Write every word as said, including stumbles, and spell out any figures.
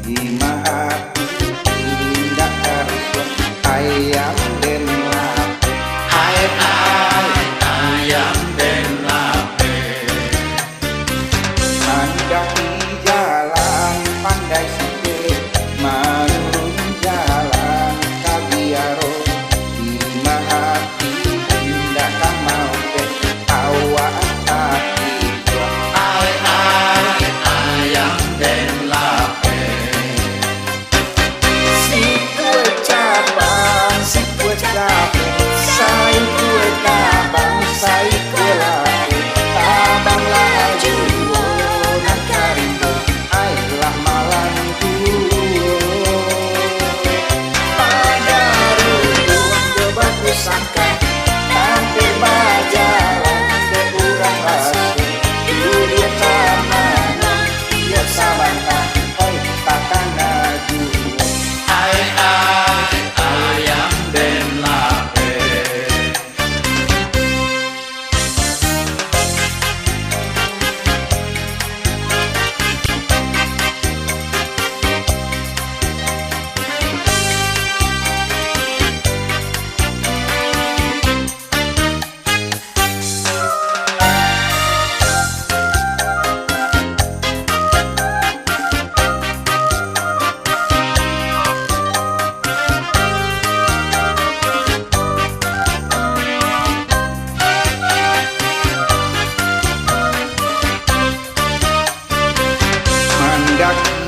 Di ma ati indak karusuah, ayam den lapeh. Ai, ai, ayam den lapeh. Mandaki jalan pandai sipeh, manurun jalan ka biaro. Di ma ati indak ka maupeh, awak ati juo. Ai, ai, ayam den lapeh. Sikua cabang, sikua cabang, saikua tabang, saikua lapeh, tabang lah juo nan karibo, ai lah malang juo. Pagaruduang jo bapusangka, tampek bajalan dek urang raso, duduak ka mano, iyo sabanta, oi, takana juo. Ai, ai, ayam den lapeh. Mandaki